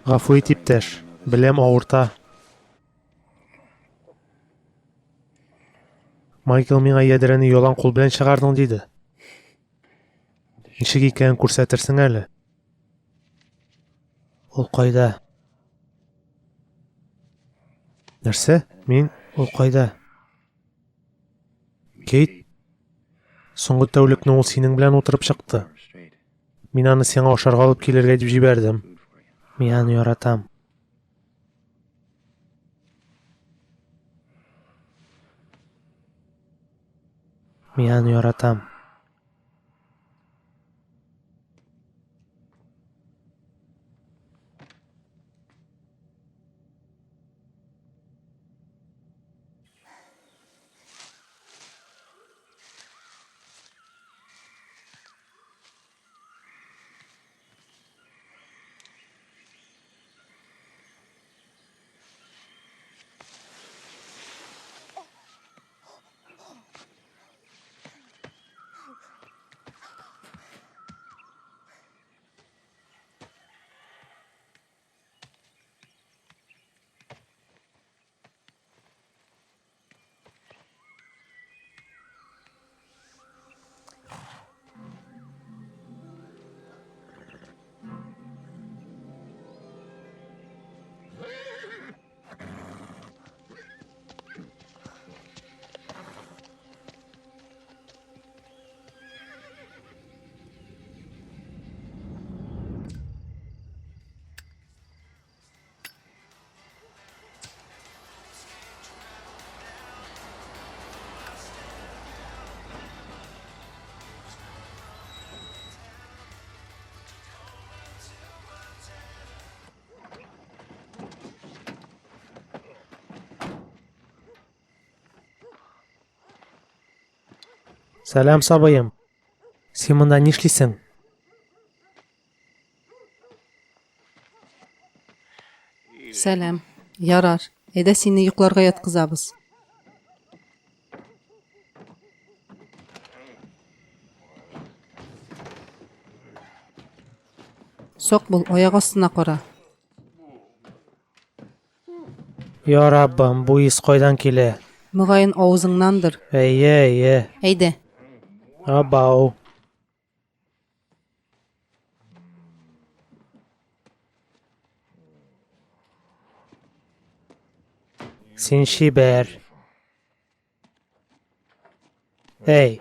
Гафу ит, иптәш. Беләм, авырта. Майкл миңа ядрәне ялан кул белән чыгардың диде. Ничек икәнен күрсәтерсең әле. Ул кайда? Нәрсә? Мин ул кайда? Кейт, соңгы тәүлекне ул синең белән утырып чыкты. Мин аны сиңа ашарга алып килергә дип җибәрдем. Мин аны яратам. Мин аны яратам. Сәлам, сабыем. Син монда нишлисең? Сәлам. Ярар. Әйдә сине йокларга яткызабыз. Сак бул, аяк астына кара. Я Раббым, бу ис кайдан килә? Мөгаен авызыңнандыр. Әйе, әйе. Әйдә. Абау. Син чибәр. Эй.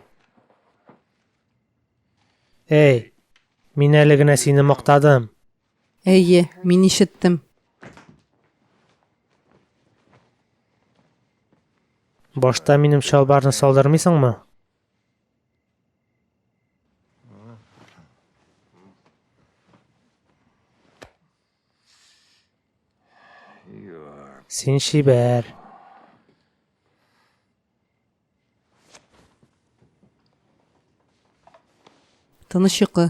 Эй. Мин әле генә сине мактадым. Әйе, мин ишеттем. Башта минем чалбарны салдырмыйсыңмы? Син чибәр. Тыныч йокы.